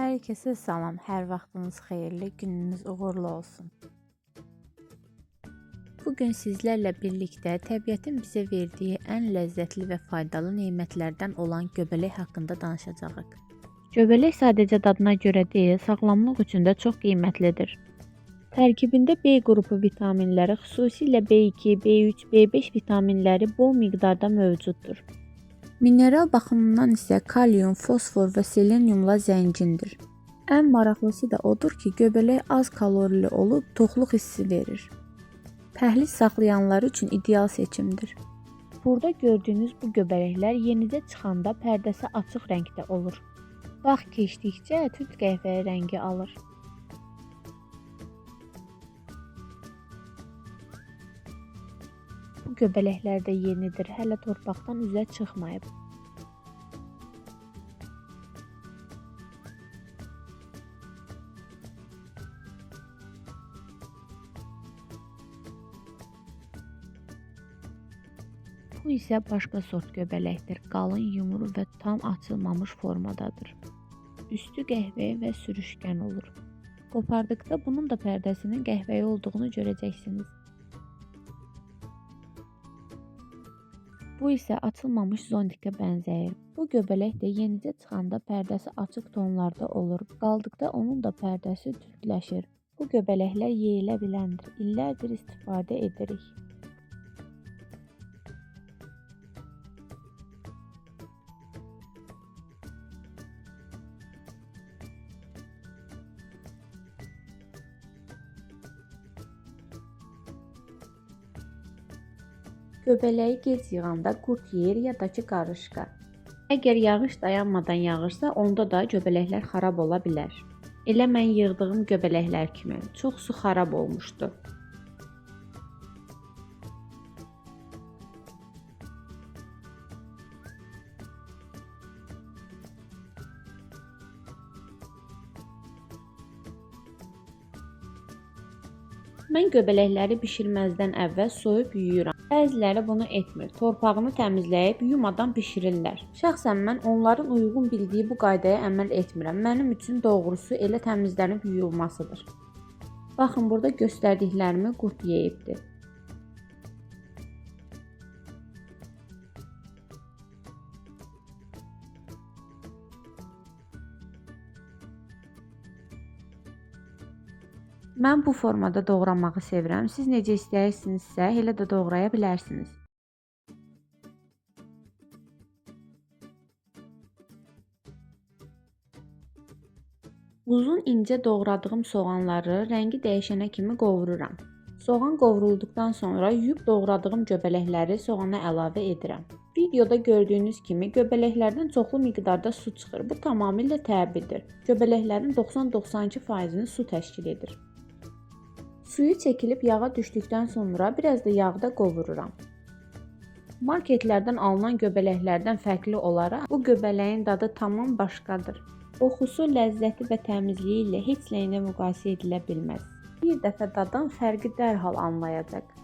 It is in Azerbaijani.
Herkese salam, hər vaxtınız xeyirli, gününüz uğurlu olsun. Bugün sizlərlə birlikdə təbiətin bizə verdiyi ən ləzzətli və faydalı nemətlərdən olan göbələk haqqında danışacağıq. Göbələk sadəcə dadına görə deyil, sağlamlıq üçün də çox qiymətlidir. Tərkibində B qrupu vitaminləri, xüsusilə B2, B3, B5 vitaminləri bol miqdarda mövcuddur. Mineral baxımından isə kalium, fosfor və seleniumla zəngindir. Ən maraqlısı da odur ki, göbələk az kalorili olub toxluq hissi verir. Pəhliz saxlayanlar üçün ideal seçimdir. Burada gördüyünüz bu göbələklər yenicə çıxanda pərdəsi açıq rəngdə olur. Vaxt keçdikcə tünd qəhvəyi rəngi alır. Bu göbələklər də yenidir, hələ torpaqdan üzə çıxmayıb. Bu isə başqa sort göbələkdir. Qalın, yumru və tam açılmamış formadadır. Üstü qəhvəyi və sürüşkən olur. Qopardıqda bunun da pərdəsinin qəhvəyi olduğunu görəcəksiniz. Bu isə açılmamış zontikə bənzəyir. Bu göbələk də yenicə çıxanda pərdəsi açıq tonlarda olur. Qaldıqda onun da pərdəsi tündləşir. Bu göbələklər yeyilə biləndir. İllərdir istifadə edirik. Göbələyi gec yığanda qurd yeyir ya da ki qarışqa. Əgər yağış dayanmadan yağırsa, onda da göbələklər xarab ola bilər. Elə mən yığdığım göbələklər kimi çoxsu xarab olmuşdu. Mən göbələkləri bişirməzdən əvvəl soyub yuyuram. Bəziləri bunu etmir. Torpağını təmizləyib yumadan bişirirlər. Şəxsən mən onların uyğun bildiyi bu qaydaya əməl etmirəm. Mənim üçün doğrusu elə təmizlənib yuyulmasıdır. Baxın, burada göstərdiklərimi qurd yeyibdi. Mən bu formada doğramağı sevirəm. Siz necə istəyirsinizsə, elə də doğraya bilərsiniz. Uzun incə doğradığım soğanları rəngi dəyişənə kimi qovururam. Soğan qovrulduqdan sonra yuyub doğradığım göbələkləri soğana əlavə edirəm. Videoda gördüyünüz kimi göbələklərdən çoxlu miqdarda su çıxır. Bu tamamilə təbiidir. Göbələklərin 90-92%-ni su təşkil edir. Suyu çəkilib yağa düşdükdən sonra biraz da yağda qovururam. Marketlərdən alınan göbələklərdən fərqli olaraq bu göbələyin dadı tamam başqadır. Qoxusu, ləzzəti və təmizliyi ilə heç nə ilə müqayisə edilə bilməz. Bir dəfə dadan fərqi dərhal anlayacaq.